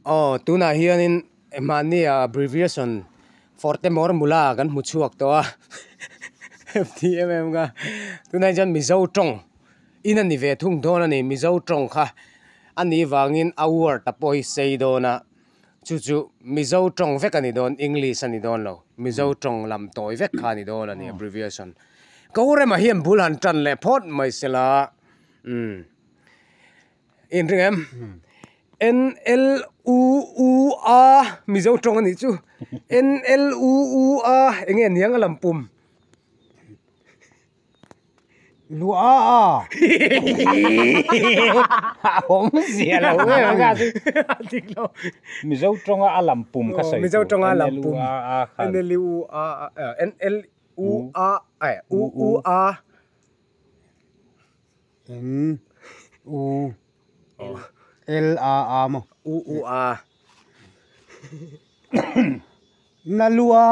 Aw tunah hianin mahni abbreviation Forte Mormula kan hmu chhuak tawh a ti em em kha tunah hian chuan Mizo tawng in a ni ve thung dawn a ni Mizo tawng kha a nih vangin a word a pawh hi sei dawn a chu chu Mizo tawng vek a ni dawn English a ni dawn lo Mizo tawng lam tawi vek kha a ni dawn a ni abbreviation Ko rema hian bul han tan leh phawt mai sela umm. In ring em? N L U U A Mizo tawng a nih chu. N L U U A eng nge niang a lam pum? Lu a a. A awm zia lo em ang a chu. A dik lo. Mizo tawnga a lam pum kha sawi tur. Mizo tawnga a lam pum. N L U A A khan. N L U A A N L U A A U U A. N U L A A maw? U U A. Na lua.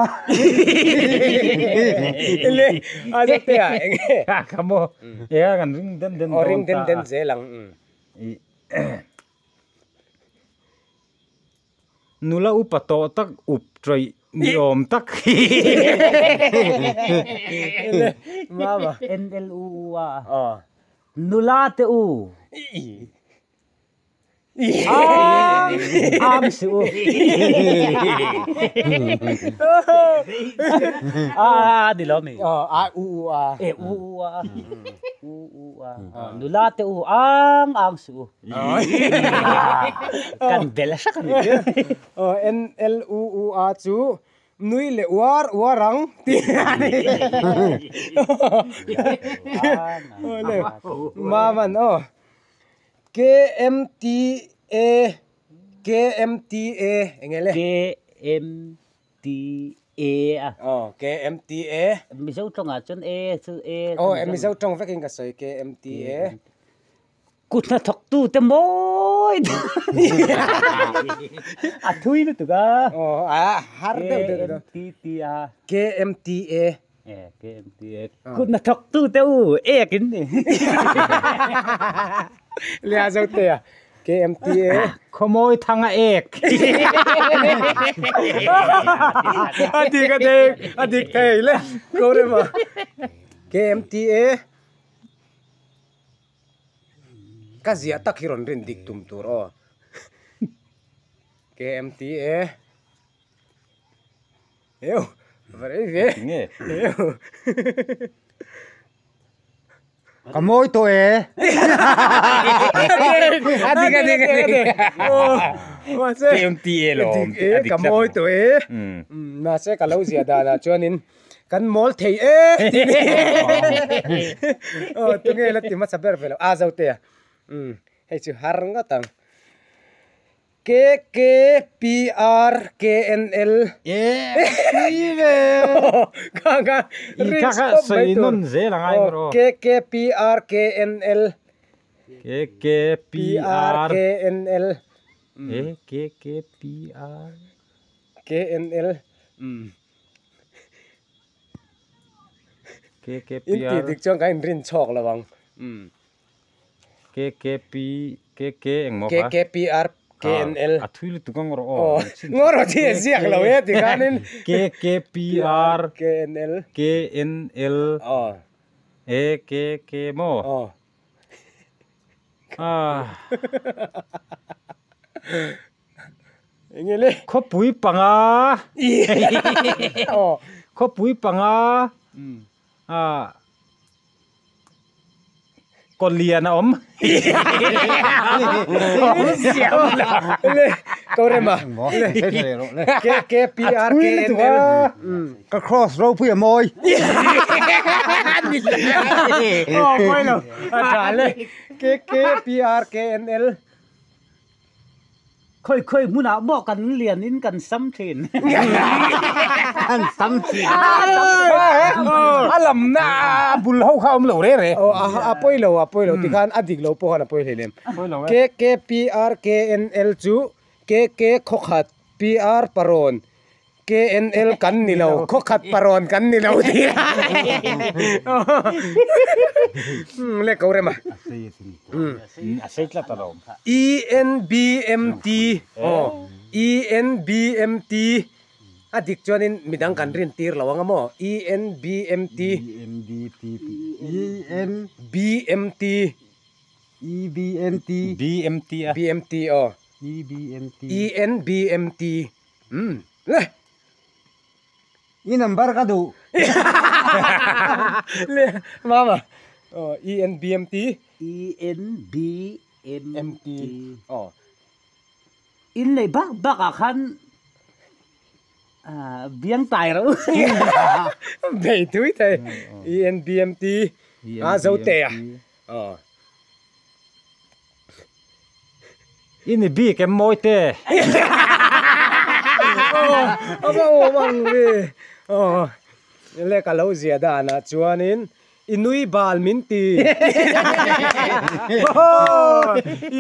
Le a zawk te ah eng nge? Kha kha maw? Eng a kan ring den den dawn ta. Aw ring den den zel ang. Nula upa tawh tak up tawih ni awm tak hi. NLUU a nula te u am am si u a ni lo mi a u u a e u u a u u a nula te u ang ang si u Kan bel hrak a ni. Aw N L U U A chu nui leh uar uar ang tih a ni. Aw le Maman aw K M T A K M T A eng nge le? K M T A a. Aw K M T A. Mizo tawngah chuan A chu A. Aw Mizo tawng vekin ka sawi K M T A. Kut hnathawktu te mawi a thui lutuk a. Aw a har deuh deuh deuh. KMTT a. KMTA. E KMTA. Kut hnathawktu te u ek in ni. Leh a zo te a. KMTA. Khawmawi thang a ek. A dik a dik a dik thei le. Ko rema. KMTA. Ka ziah tak hi rawn rin dik tum tur aw. KMTA. Eu, va rei ve. Nge. Eu. Ka mawi tawh e. A dik a dik a dik. Mahse. KMTA lawm. A dik e, ka mawi tawh e. Mahse ka lo ziah danah chuanin. Kan mawl thei e tih ni. Aw tunge la ti hmasa ber ve lo a zo te a umm hei chu har ngawt ang. K K P R K N L E pui ve. Kha kha rin stop mai tur. Aw K K P R K N L K K P R K N L K K P R K N L umm. KKPR In tih dik chuan kan inrin chhawk lo ang. KKP KK engmaw kha? KKPR KNL A thui lutuk ang rawh aw. Ngaw rawh chi a ziak lo e ti khanin. KKPR KNL KNL Aw. E KK maw? Aw. Ah. Enge le? Khawpui panga. Khawpui panga. Ah. Kawlian a awm. Le Korema. K K P R K N L. Ka cross ropui a mawi. Aw mawi lo. A tha le. K K P R K N L. Khawi khawi hmunah maw kan lian in kan sam thin. Kan sam thin. A lamna a bul ho kha a awm lo re re. Aw a pawi lo a pawi lo tikhan a dik lo pawh khan a pawi hleinem. K K P R K N L chu K K khawkhat P R parawn. KNL kan ni lo, khawkhat parawn kan ni lo tih a. Le ko rem a. A sei tlat alawm. ENBMT aw ENBMT a dik chuanin midang kan rin tir lo ang a maw ENBMT BMT EBMT BMT a BMT aw EBMT ENBMT umm le I number ka duh. Le mama aw ENBMT ENBMT aw In lei bak bak ah khan biang tai ro. Bei thui thei ENBMT a zo te a aw. I ni bik em mawi te. Aw a va awm ang ve aw le ka lo zia dan ah chuanin I nui bal min ti.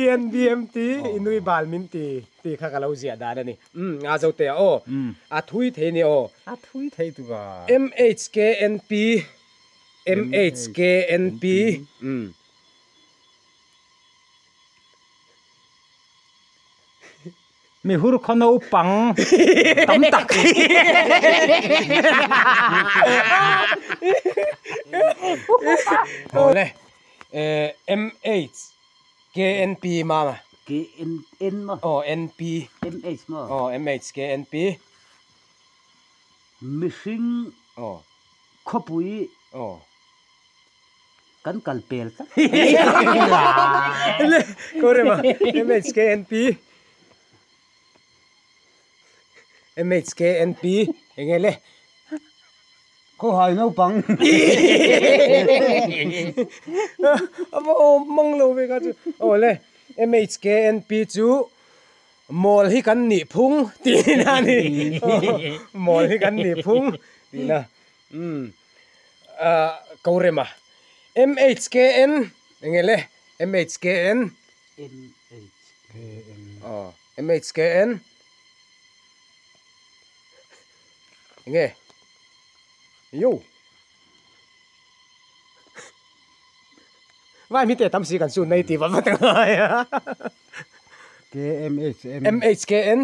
ENBMT i nui bal min ti tih kha ka lo ziah dan a ni. Umm a zo te a aw. A thui thei ni aw. A thui thei tuk a. MHKNP MHKNP umm. Mi hur khaw naupang tam tak. Awle MHKNP mama. KNN maw? Aw NP. MH maw? Aw MHKNP. Mihring khawpui. Aw. Kan kal pel tlat. Le Korema MHKNP MHKNP enge le Khawhai naupang. A va awm mang lo ve kha chu. Aw le MHKNP chu mawl hi kan nih phung tihna a ni. Mawl hi kan nih phung tihna. Umm ah ko rem a MHKN enge le MHKN aw MHKN enge yo vai mi te tam si kan sun nei tih va va ta ngai a KMHM MHKN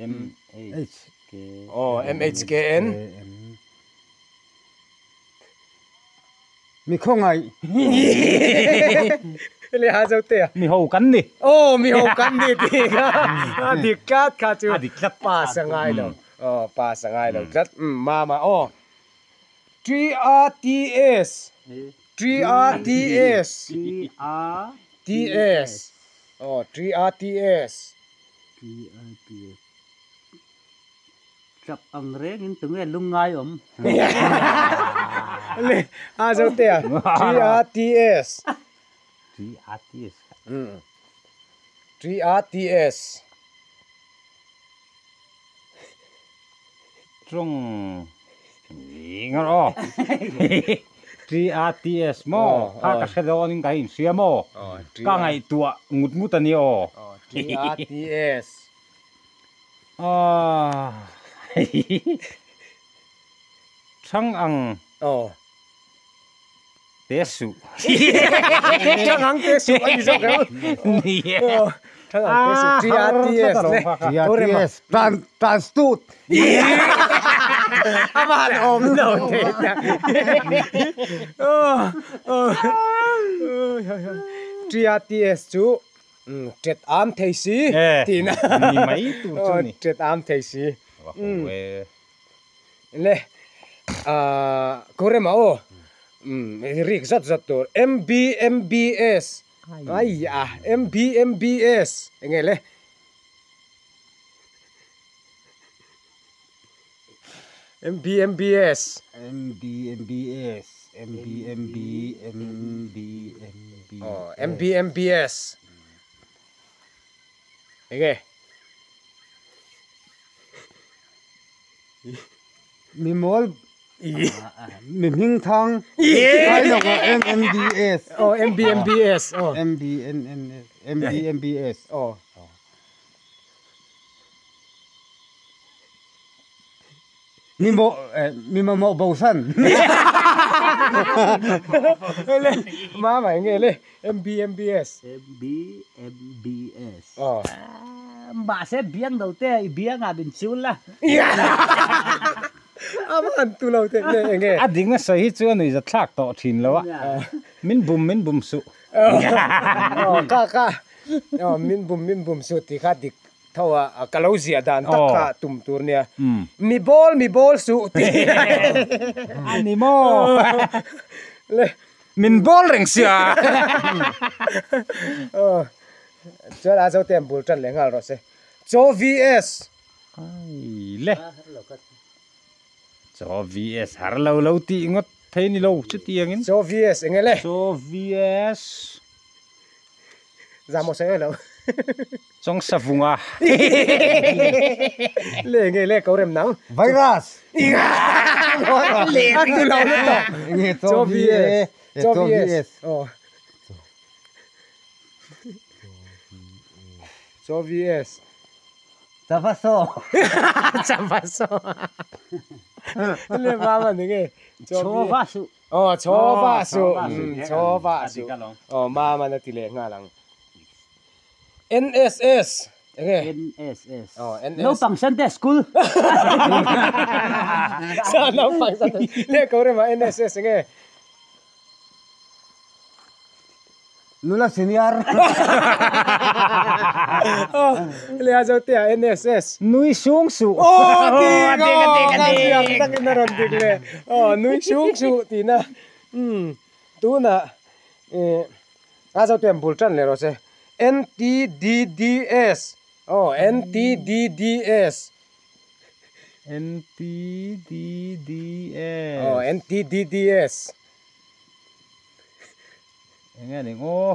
MHK Aw MHKN. Mi khawngaih. Le ha zo te a. Mi ho kan ni. Aw mi ho kan ni tih kha a dik tlat kha chu. A dik tlat. Pass a ngai lo. Aw pass a ngai lo tlat. Mama aw. TRTS TRTS TS aw TRTS. TIPF Tap ang rengin tunge lungngai awm. Le a zo te a TRTS. TRTS. TRTS. Tawng ngar aw. TRTS maw? Kha ka hre dawn in ka inhria maw? Ka ngaihtuah ngut ngut a ni aw. TRTS. Thang ang te suh. Thang ang te suh a ni zawk em? Ni e. Thang ang te suh TRTS le. TRTS Transtut. A van awm lo thei tak. TRTS chu Tet am thei si tihna. Ni mai tur chu ni. Tet am thei si. Le Korema aw rik zat zat tur MBMBS ai a MBMBS enge le. MBMBS. MBMBS MBMB MBMB. Aw MBMBS. Enge? Mi mawl mi hming thang ai lawk ah MMBS. Aw MBMBS aw. MBMMS MBMBS. Aw. Mi maw mi mamawh bo san. Le mama eng nge le MBMBS. MBMBS. Aw. Mahse biang lo te i biang ah min chul la. A man tu lo te le eng nge. A ding a sawi hi chu a nuih za thlak tawh thin lo a. Min bum min bum suh. Aw ka ka aw min bum min bum suh tih kha dik Tho a ka lo ziah dan tak kha tum tur nia. Mi bawl mi bawl suh tih a ni maw? Le min bawl reng sia. Aw chuan a zo te an bul tan leh nghal rawh se. Chaw VS. Ai le. Chaw VS har lo lo tih ngawt thei ni lo chutiangin. Chaw VS eng nge le? Chaw VS. Zahmawh sawi lo. Chawng savunga. Le nge le ko rem nang. Virus. Le a tu lo na to. Nge chaw VS. Chaw VS. Oh. Chaw VS. Chavaso. Chavaso. Le mama ni nge. Chaw vasu. Aw chaw va suh chaw va suh aw mama na ti leh nghal ang NSS eng nge NSS aw NS naupang Sunday school sa naupang Sunday leh ko rema NSS eng nge Nula senior. Le a zo te a NSS. Nui sung suh. Aw dik aw ka ziak takin a rawn dik le. Aw nui sung suh tihna umm tunah ih a zo te an bul tan leh rawh se NTDDS aw NTDDS. NTDDS. Aw NTDDS. Eng nge ning aw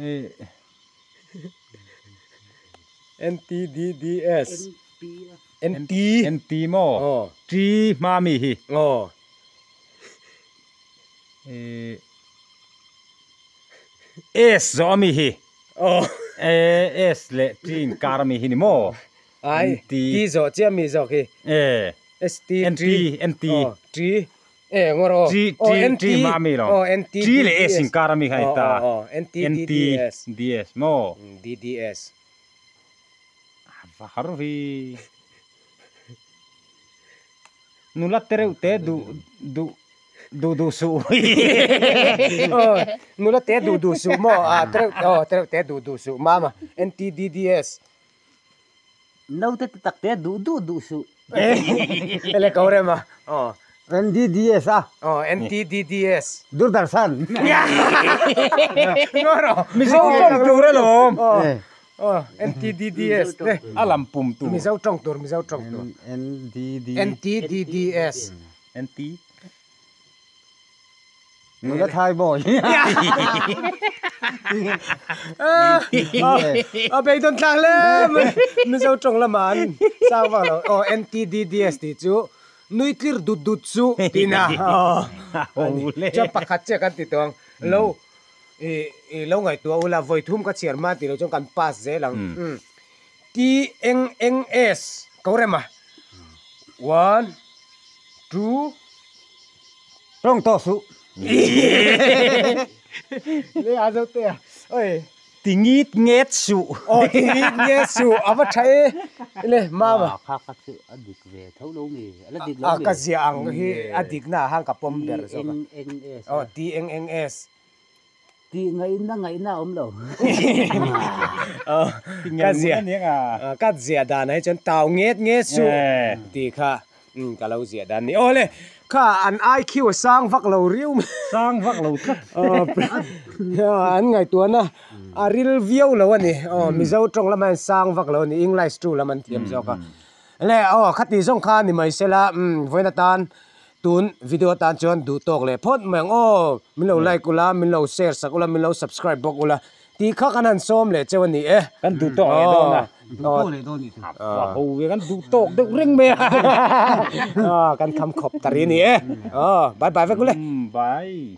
hei NTDDS NT NT maw aw T hma mi hi aw ih S zawh ami hi aw S leh T inkar ami hi ni maw ai NT T zawh chiah mi zawk hi e ST NT NT aw T E ngawr aw. T T T mah ami lo. Aw N T T leh S inkar ami kha i ta. Aw N T D D S. D S maw? D D S. A va har vi. Nula te reuh te duh duh duh duh suh. Aw nula te duh duh suh maw? A te reuh aw te reuh te duh duh suh mama N T D D S. Naute te tak te duh duh duh suh. Ele ko rem a. Aw. NDDS a. Aw NTDDS. Doordarshan. Mizo tawng tur alawm. Aw NTDDS. A lam pum tur. Mizo tawng tur Mizo tawng tur. NDD. NTDDS. NT. Nula thai bawi. A beidawn tlang hle mai. Mizo tawng lama an sang vak lo. Aw NTDDS tih chu nui tlir dut dut chu tihna. Chuan pakhat chiah kan ti tawh ang. Lo i lo ngaihtuah ula vawi thum ka chhiar hma tih loh chuan kan pass zel ang. TNNS ko rem a. One, two. Tawng tawh suh. Le a zo te a. Oi. Ti ngit nget suh. Aw ti ngit nget suh. A va tha e. Le mama. Kha kha chu a dik ve tho lo nge. A la dik lo A nge. ka ziah ang hi a dik na hang ka pawm ber zawk a. TNNS. Aw TNNS. Tih ngaihna ngaihna a awm lo. Ka ziah ka ziah dan ah hi chuan tau nget nget suh tih kha ka lo ziah dan a ni. Awle kha an IQ a sang vak lo riau mai. Sang vak lo tlat. An ngaihtuahna a ril viau lo a ni. Aw Mizo tawng lamah hian sang vak lo a ni. English tu lam an thiam zawk a. Le aw khati zawng kha ni mai sela vawiin atan Tun video atan chuan duh tawk leh phawt mai ang aw, min lo like ula, min lo share sak ula, min lo subscribe bawk ula tih kha kan han sawm leh cheu a ni e. Kan duh tawk leh dawn a. Duh tawk leh dawn nih chu. A ho ve kan duh tawk deuh reng mai a. Kan kham khawp ta ri a ni e. Aw bye bye vek ule. Bye.